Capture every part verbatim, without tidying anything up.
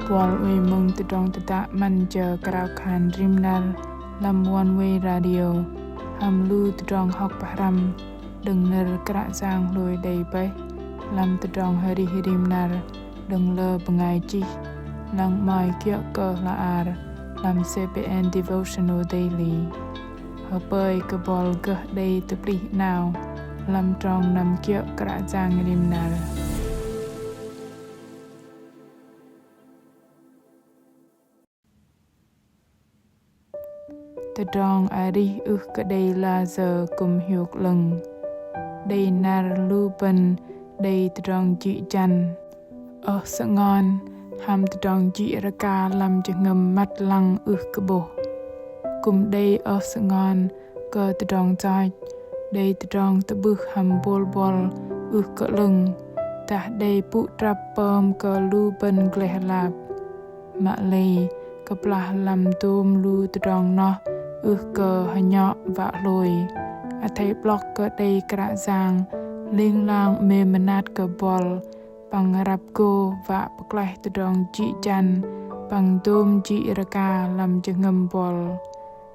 Buăl oei mơ̆ng tơdrong tơdă 'Măn jơ krao khan rim năr lăm Oneway Radio hăm lu tơdrong hŏk pơhrăm đơ̆ng nơ̆r Kră Yang hlôi đei bơih lăm tơdrong arih rim năr đơ̆ng lơ bơngai chih, lăng 'mơ̆i kiơ̆ kơ hla ar lăm C B N Devotional Daily. Hơpơi kơ buăl gơh đei tơplih 'nao lăm trong năm kiơ̆ Kră Yang rim năr. Tơdrong arih ưh kơ đei layơ kư̆m hiôk 'lơ̆ng. Đei năr lu bơ̆n đei tơdrong jĭ jăn. Ơh sơngon hăm tơdrong jĭ rơka lăm jơhngơ̆m măt lăng ưh kơ 'bôh. Kư̆m đei ơh sơngon kơ tơdrong yoch, đei tơdrong tơ'bưh hăm bôl buăl ưh kơ 'lơ̆ng, dah đei pŭ trăp pơm kơ lu bơ̆n gleh lap. Mă lei kơplah lăm dôm lu tơdrong noh ưh kơ hơnhŏ wă hlôi, athei 'blŏk kơ đei Kră Yang ling lang 'mêm mơnat kơ buăl păng răp gô wă pơklaih tơdrong jĭ jăn păng dôm jĭ rơka lăm jơhngơ̆m buăl.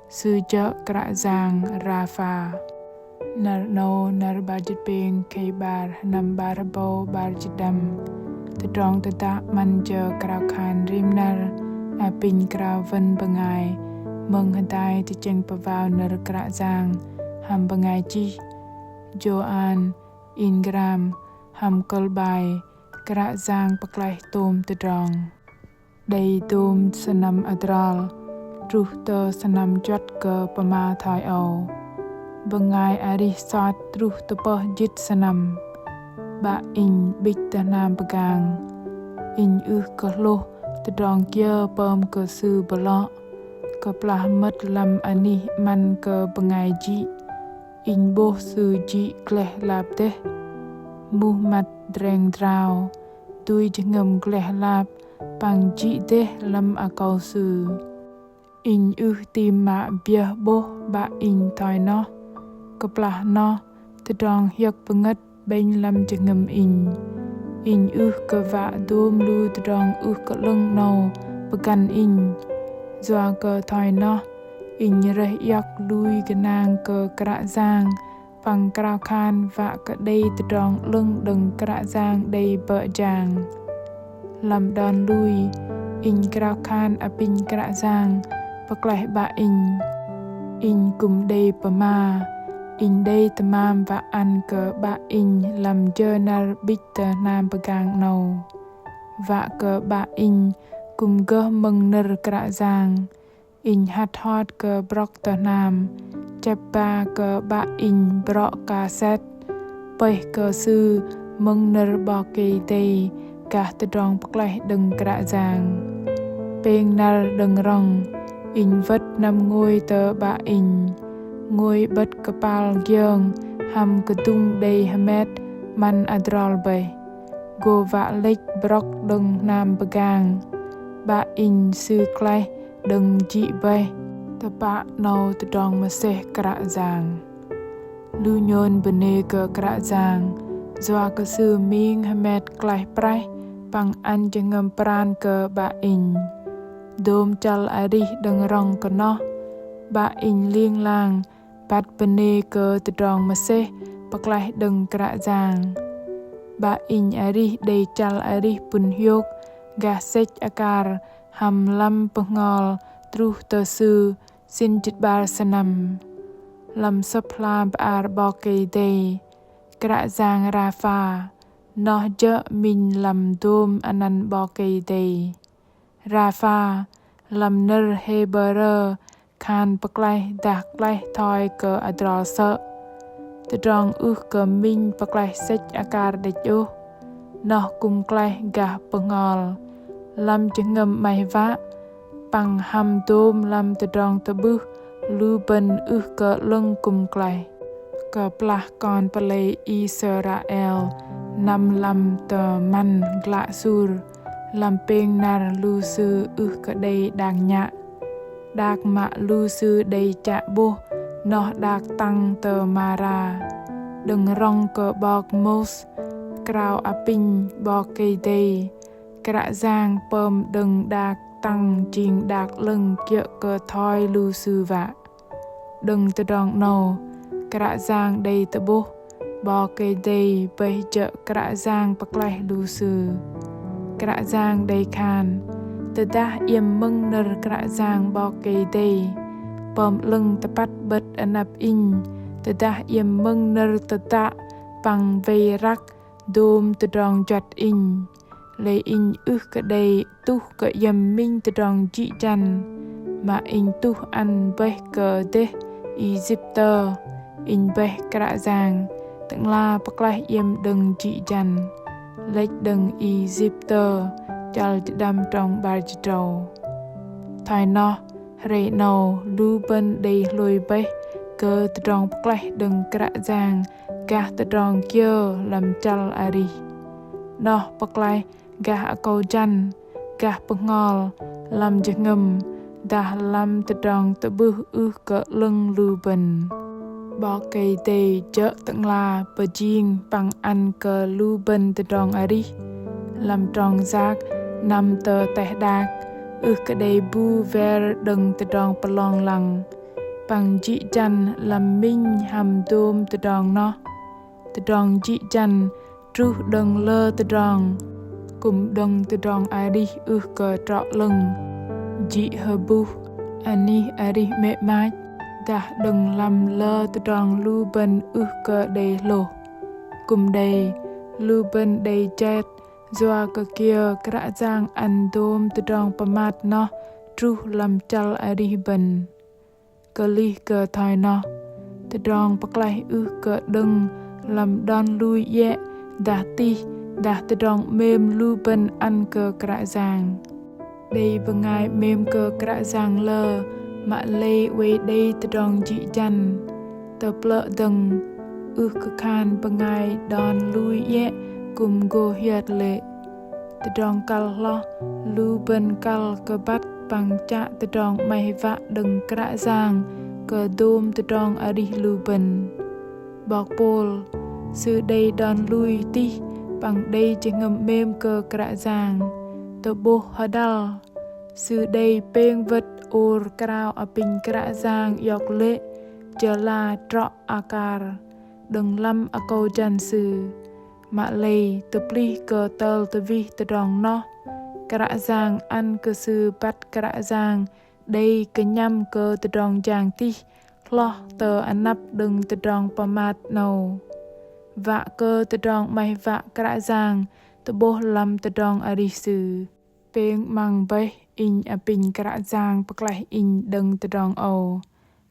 Sư jơ̆ Kră Yang Rapha. Năr 'nâu năr 'bar jĭt pêng khei 'bar, sơnăm 'bar rơbâu 'bar jĭt pơđăm. Tơdrong tơdă 'Măn jơ krao khan rim năr apinh krao wơ̆n bơngai mơ̆ng hơdai tơchĕng pơwao nơ̆r Kră Yang hăm bơngai chih Joan Ingram hăm kơ̆l bai Kră Yang pơklaih tôm tơdrong. Đei dôm sơnăm adrol truh tơ sơnăm juăt kơ pơma thoi âu. Bơngai arih sot truh tơpơh jĭt sơnăm. 'Bă inh 'bĭch tơ hnam pơgang. Inh ưh kơ hlôh tơdrong kiơ pơm kơ sư bơlŏ. Kơplah mơ̆t lăm anih 'măn kơ bơngai jĭ, inh 'bôh sư jĭ gleh lap dêh. Muh măt dreng drao, tui jơhngơ̆m gleh lap păng jĭ dêh lăm akâu sư. Inh ưh ti mă biơh 'bôh 'bă inh thoi noh. Kơplah noh, tơdrong hiơ̆k pơngơ̆t 'bĕnh lăm jơhngơ̆m inh. Inh ưh kơ wă dôm lu tơdrong ưh kơ 'lơ̆ng 'nâu pơgăn inh. Yua kơ thoi noh, inh rơih iŏk lui gơnang kơ Kră Yang păng krao khan wă kơ đei tơdrong 'lơ̆ng đơ̆ng Kră Yang đei bơ̆ jang. Lăm đon lui, inh krao khan apinh Kră Yang pơklaih 'bă inh. Inh kư̆m đei pơma, inh đei tơmam wă ăn kơ 'bă inh lăm jơ năr 'bĭch tơ hnam pơgang 'nâu. Wă kơ 'bă inh kư̆m gơh mơ̆ng nơ̆r Kră Yang. Inh hăt hot kơ brŏk tơ hnam, chĕp ba kơ 'bă inh brŏ kaset, pơih kơ sư mơ̆ng nơ̆r 'Bok Kei-Dei gah tơdrong pơklaih đơ̆ng Kră Yang. Pêng năr đơ̆ng rŏng, inh wơ̆t năm ngôi tơ 'bă inh, ngôi 'bơ̆t kơpal giơng hăm kơdŭng đei hơmet 'măn adrol bơih. Gô wă lĕch brŏk đơ̆ng hnam pơgang, 'bă inh sư klaih đơ̆ng jĭ bơih. Tơpă 'nâu tơdrong mơsêh Kră Yang. Lu nhôn bơnê kơ Kră Yang, yua kơ Sư ming hơmet klaih praih păng ăn jơhngơ̆m pran kơ 'bă inh. Dôm chăl arih đơ̆ng rŏng kơ noh, 'bă inh ling lang băt bơnê kơ tơdrong mơsêh pơklaih đơ̆ng Kră Yang. 'Bă inh arih đei chăl arih pŭn hiôk gah sĕch akar hăm lăm bơhngol truh tơ sư sĭn jĭt 'bar sơnăm. Lăm Sơ̆p hla bơar 'Bok Kei-Dei, Kră Yang Rapha, noh jơ̆ minh lăm dôm anăn 'Bok Kei-Dei. Rapha, lăm nơ̆r Hêbrơ khan pơklaih dah klaih thoi kơ adrol sơ̆. Tơdrong ưh kơ minh pơklaih sĕch akar đĕch ôh, noh kư̆m klaih gah bơhngol, lăm jơhngơ̆m 'maih wă, păng hăm dôm lăm tơdrong tơ'bưh lu bơ̆n ưh kơ 'lơ̆ng kư̆m klaih. Kơplah kon pơlei Israel năm lăm tơmăn glă sur, lăm pêng năr lu sư ưh kơ đei đak nhă. Đak mă lu sư đei chă 'bôh noh đak tăng tơ Mara. Đơ̆ng rŏng kơ 'bok Môis krao apinh 'Bok Kei-Dei, Kră Yang pơm đơ̆ng đak tăng jing đak 'lơ̆ng kiơ̆ kơ thoi lu sư wă. Đơ̆ng tơdrong 'nâu, Kră Yang đei tơ'bôh 'Bok Kei-Dei bơih jơ̆ Kră Yang pơklaih lu sư. Kră Yang đei khan, tơdah iĕm mơ̆ng nơ̆r Kră Yang 'Bok Kei-Dei pơm 'lơ̆ng tơpăt 'bơ̆t anăp Inh, tơdah iĕm mơ̆ng nơ̆r tơtă păng wei răk dôm tơdrong juăt Inh. Lei Inh ưh kơ đei tuh kơ iĕm minh tơdrong jĭ jăn, mă Inh tuh ăn bơih kơ dêh Êjiptơ, Inh bơih Kră Yang, Tơ'ngla pơklaih iĕm đơ̆ng jĭ jăn. Lĕch đơ̆ng Êjiptơ, chăl jĭt đăm trong 'bar jĭt tơdrâu. Thoi noh, hrei 'nâu lu bơ̆n đei hlôi bơih kơ tơdrong pơklaih đơ̆ng Kră Yang gah tơdrong kiơ lăm chăl arih. Noh pơklaih gah akâu jăn, gah bơhngol, lăm jơhngơ̆m, dah lăm tơdrong tơ'bưh ưh kơ 'lơ̆ng lu bơ̆n. 'Bok Kei-Dei jơ̆ Tơ'ngla pơjing păng ăn kơ lu bơ̆n tơdrong arih. Lăm trong yak năm tơ teh đak, ưh kơ đei bu wer đơ̆ng tơdrong pơlong lăng. Păng jĭ jăn lăm minh hăm dôm tơdrong noh. Tơdrong jĭ jăn truh đơ̆ng lơ tơdrong, kư̆m đơ̆ng tơdrong arih ưh kơ trŏ 'lơ̆ng. Jĭ hơbuh, anih arih 'mê̆ 'mach, dah đơ̆ng lăm lơ tơdrong lu bơ̆n ưh kơ đei hlôh. Kư̆m đei, lu bơ̆n đei jet, yua kơ kiơ Kră Yang ăn dôm tơdrong pơmat noh truh lăm chăl arih bơ̆n. Kơlih kơ thoi noh, tơdrong pơklaih ưh kơ đơ̆ng lăm đon lui iĕ, dah tih, dah tơdrong 'mêm lu bơ̆n ăn kơ Kră Yang. Đei bơngai 'mêm kơ Kră Yang lơ, mă lei oei đei tơdrong jĭ jăn. Tơplơ̆ dơ̆ng, ưh kơ khan bơngai đon lui iĕ kư̆m gô hiơt lê̆. Tơdrong kăl hloh, lu bơ̆n kăl kơ băt păng chă tơdrong 'maih wă đơ̆ng Kră Yang kơ dôm tơdrong arih lu bơ̆n. 'Bok Pôl, sư đei đon lui tih păng đei jơhngơ̆m 'mêm kơ Kră Yang, tơ'bôh hơdăl. Sư đei pêng wơ̆t ôr krao apinh Kră Yang iŏk lê̆, jơla trŏ akar, đơ̆ng lăm akâu jăn sư. Mă lei tơplih kơ tơl tơwih tơdrong noh, Kră Yang ăn kơ sư băt Kră Yang đei kơnhăm kơ tơdrong jang tih hloh tơ anăp đơ̆ng tơdrong pơmat 'nâu. Wă kơ tơdrong 'maih wă Kră Yang tơ'bôh lăm tơdrong arih sư. Pêng 'măng bơih inh apinh Kră Yang pơklaih inh đơ̆ng tơdrong âu.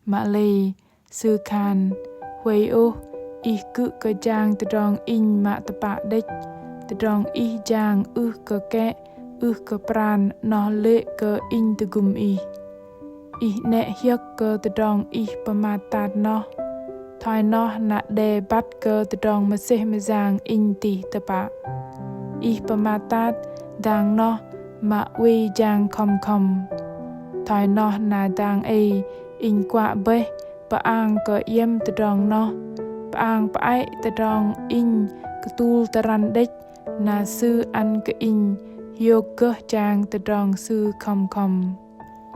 Mă lei, sư khan, huay ôh, ih kư̆ kơ jang tơdrong inh mă tơpă đĕch, tơdrong ih jang ưh kơ kĕ, ưh kơ pran, noh lê̆ kơ inh tơgŭm ih. Ih 'nĕ hiơ̆k kơ tơdrong ih pơmat tat noh. Thoi noh na đe băt kơ tơdrong mơsêh mơyang inh tih tơpă. Ih pơmat tat dang noh mă oei jang khŏm khŏm. Thoi noh na dang ei inh kuă bơih pơang kơ iĕm tơdrong noh, pơang pơai tơdrong inh kơtul tơrăn đĕch, na Sư ăn kơ inh hiôk gơh jang tơdrong Sư khŏm khŏm.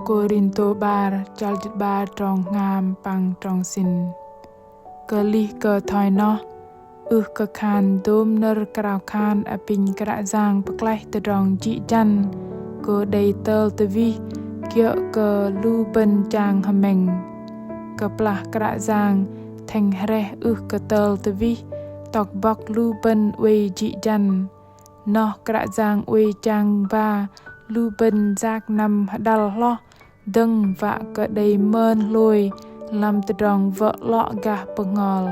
Kôrintô 'bar, chăl jĭt 'bar trong hngam păng trong sĭn. Kơlih kơ thoi noh, ưh kơ khan dôm nơ̆r krao khan apinh Kră Yang pơklaih tơdrong jĭ jăn, kơ đei tơl tơwih kiơ̆ kơ lu bơ̆n chang hơmĕng. Kơplah Kră Yang thĕng hrĕh ưh kơ tơl tơwih, tŏk bŏk lu bơ̆n oei jĭ jăn. Noh Kră Yang oei chang ba lu bơ̆n yak năm hơđăl hloh, dơ̆ng wă kơ đei mơn hlôi lăm tơdrong wơ̆ 'lŏ gah bơhngol.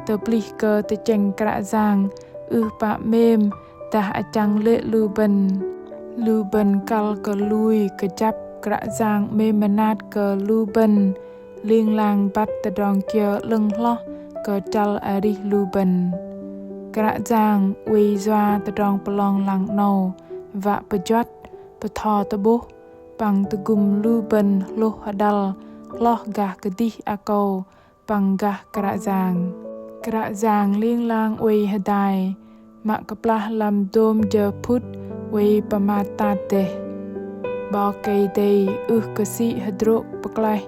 Tơplih kơ tơchĕng Kră Yang ưh pă 'mêm dah achăng lê̆ lu bơ̆n. Lu bơ̆n kăl kơ lui kơjăp Kră Yang 'mêm mơnat kơ lu bơ̆n ling lang băt tơdrong kiơ 'lơ̆ng hloh kơ chăl arih lu bơ̆n. Kră Yang oei yua tơdrong pơlong lăng 'nâu wă pơjuăt, pơtho tơ'bôh, păng tơgŭm lu bơ̆n hlôh hơđăl hloh gah kơdih akâu păng gah Kră Yang. Kră Yang ling lang oei hơdai, mă kơplah lăm dôm jơ phŭt oei pơmat tat dêh. 'Bok Kei-Dei ưh kơ sĭ hơdrô̆ pơklaih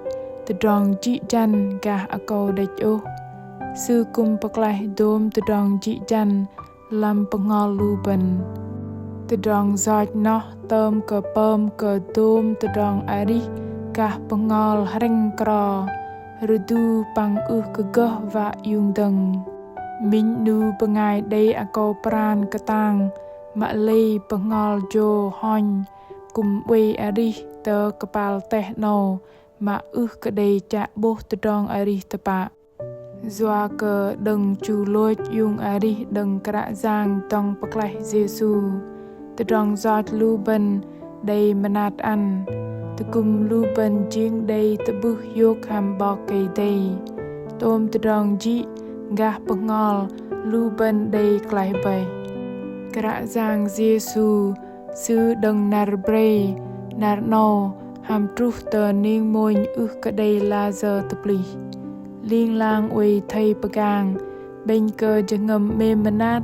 tơdrong jĭ jăn gah akâu đĕch ôh. Sư kư̆m pơklaih dôm tơdrong jĭ jăn lăm bơhngol lu bơ̆n. Tơdrong yoch noh tơm kơ pơm kơ dôm tơdrong arih gah bơhngol hrĕng kro, rơdu păng ưh kơ gơh wă iung dơ̆ng. Minh 'nu bơngai đei akâu pran kơtang mă lei bơhngol jô honh kư̆m oei arih tơ kơpal teh 'nâu mă ưh kơ đei chă 'bôh tơdrong arih tơpă. Yua kơ đơ̆ng chu lôch iung arih đơ̆ng Kră Yang dŏng pơklaih Yêsu, tơdrong yoch lu bơ̆n đei mơnat ăn. Tơgŭm lu bơ̆n jing đei tơ'bưh hiôk hăm 'Bok Kei-Dei. Tôm tơdrong jĭ gah bơhngol lu bơ̆n đei klaih bơih. Kră Yang Yêsu Sư đơ̆ng năr brei, năr 'nâu hăm truh tơ ning mônh ưh kơ đei layơ tơplih. Ling lang oei athei pơgang, 'bĕnh kơ jơhngơ̆m 'mêm mơnat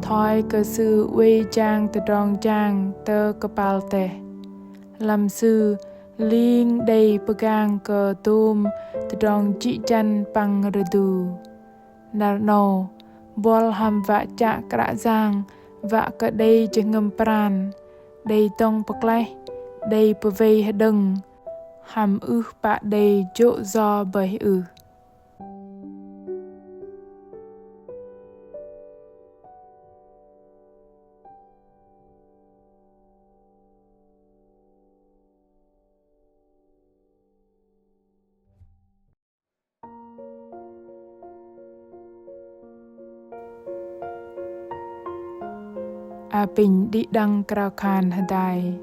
thoi kơ Sư oei jang tơdrong jang tơ kơpal teh. Lăm Sư ling đei pơgang kơ dôm tơdrong jĭ jăn păng rơdu. Năr 'nâu, buăl hăm wă chă Kră Yang wă kơ đei jơhngơ̆m pran, đei dŏng pơklaih, đei pơwei hơđơ̆ng, hăm ưh pă đei jô̆ yo bơih ưh. Apinh đĭ đăng krao khan hơdai.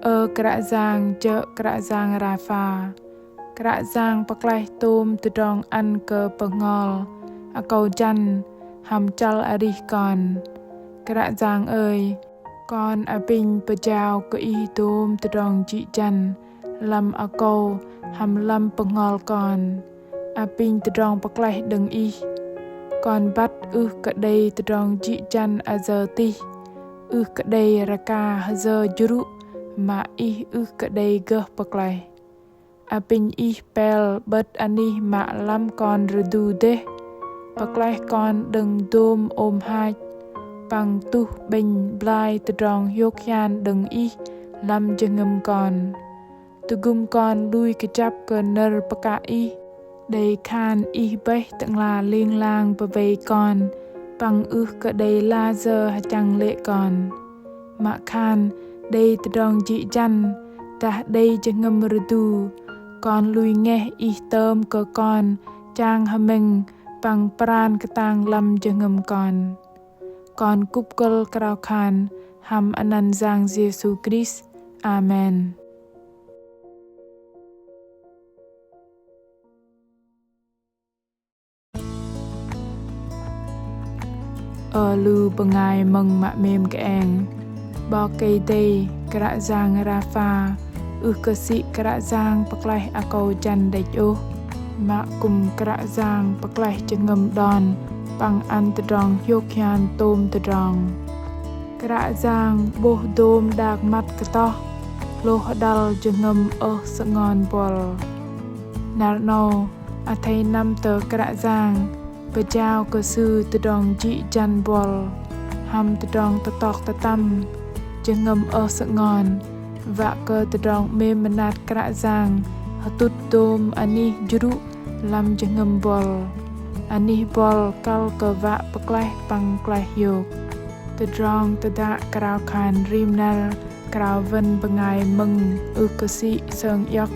Ơ Kră Yang jơ̆ Kră Yang Rapha, Kră Yang pơklaih tôm tơdrong ăn kơ bơhngol, akâu jăn, hăm chăl arih kon. Kră Yang ơi, kon apinh pơjao kơ Ih dôm tơdrong jĭ jăn lăm akâu hăm lăm bơhngol kon. Apinh tơdrong pơklaih đơ̆ng Ih. Kon băt ưh kơ đei tơdrong jĭ jăn ayơ tih, ưh kơ đei rơka ayơ jrŭ mă Ih ưh kơ đei gơh pơklaih. Apinh Ih pel 'bơ̆t anih mă lăm kon rơdu dêh. Pơklaih kon đơ̆ng dôm ôm hach, păng tuh 'bĕnh blai tơdrong hiôk hian đơ̆ng Ih lăm jơhngơ̆m kon. Tơgŭm kon lui kơjăp kơ nơ̆r pơkă Ih, đei khan Ih bơih Tơ'ngla ling lang pơwei kon, păng ưh kơ đei layơ hơchăng lê̆ kon. Mă khan đei tơdrong jĭ jăn, dah đei jơhngơ̆m rơdu, kon lui ngeh Ih tơm kơ kon chang hơmĕng păng pran kơtang lăm jơhngơ̆m kon. Kon kŭp kơ̆l krao khan hăm anăn Yang Yêsu Krist. Amen. Ơ lu bơngai mơ̆ng mă 'mêm kơeng. 'Bok Kei-Dei, Kră Yang Rapha, ưh kơ sĭ Kră Yang pơklaih akâu jăn đĕch ôh, mă kư̆m Kră Yang pơklaih jơhngơ̆m đon păng ăn tơdrong hiôk hian tôm tơdrong. Kră Yang 'bôh dôm đak măt kơtoh, hlôh hơđăl jơhngơ̆m ơh sơngon buăl. Năr 'nâu, athei năm tơ Kră Yang, pơjao kơ Sư tơdrong jĭ jăn buăl, hăm tơdrong tơtŏk tơtăm, jơhngơ̆m ơh sơngon, wă kơ tơdrong 'mêm mơnat Kră Yang hơtŭt dôm anih jrŭ lăm jơhngơ̆m buăl. Anih buăl kăl kơ wă pơklaih păng klaih hiôk. Tơdrong tơdă krao khan rim năr, krao wơ̆n bơngai mơ̆ng ưh kơ sĭ sơng iŏk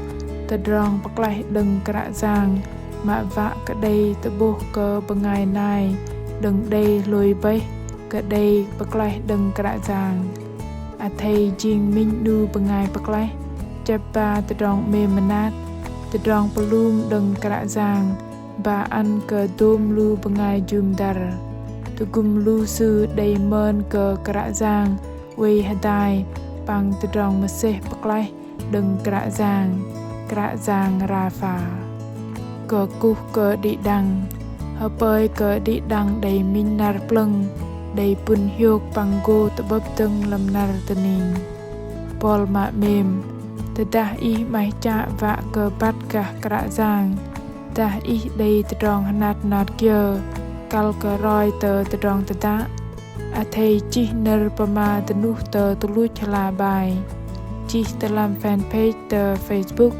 tơdrong pơklaih đơ̆ng Kră Yang, mă wă kơ đei tơ'bôh kơ bơngai nai đơ̆ng đei hlôi bơih kơ đei pơklaih đơ̆ng Kră Yang. Athei jing minh 'nu bơngai pơklaih, chĕp ba tơdrong 'mêm mơnat, tơdrong pơlung đơ̆ng Kră Yang, ba ăn kơ dôm lu bơngai jŭm dăr. Tơgŭm lu sư đei mơn kơ Kră Yang, oei hơdai păng tơdrong mơsêh pơklaih đơ̆ng Kră Yang, Kră Yang Rapha. Kơkuh kơ đĭ đăng, hơpơi kơ đĭ đăng đei minh năr plơ̆ng, đei pŭn hiôk păng gô tơ'bơ̆p dơ̆ng lăm năr tơ ning. Buăl mă 'mêm, tơdah ih 'maih chă wă kơ băt gah Kră Yang, dah ih đei tơdrong hơnat hơnat kiơ kăl kơ roi tơ tơdrong tơdă, athei chih nơ̆r pơma dơnuh tơ tuch luch hla bơar. Chih tơ lăm fanpage tơ Facebook,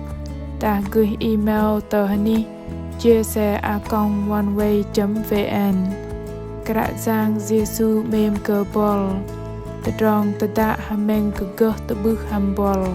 dah gơih email tơ hơnih chia sẻ a còng oneway chấm vn. Kră Yang Yêsu 'mêm kơ buăl. Tơdrong tơdă hơmĕng kơ gơh tơ'bưh hăm buăl.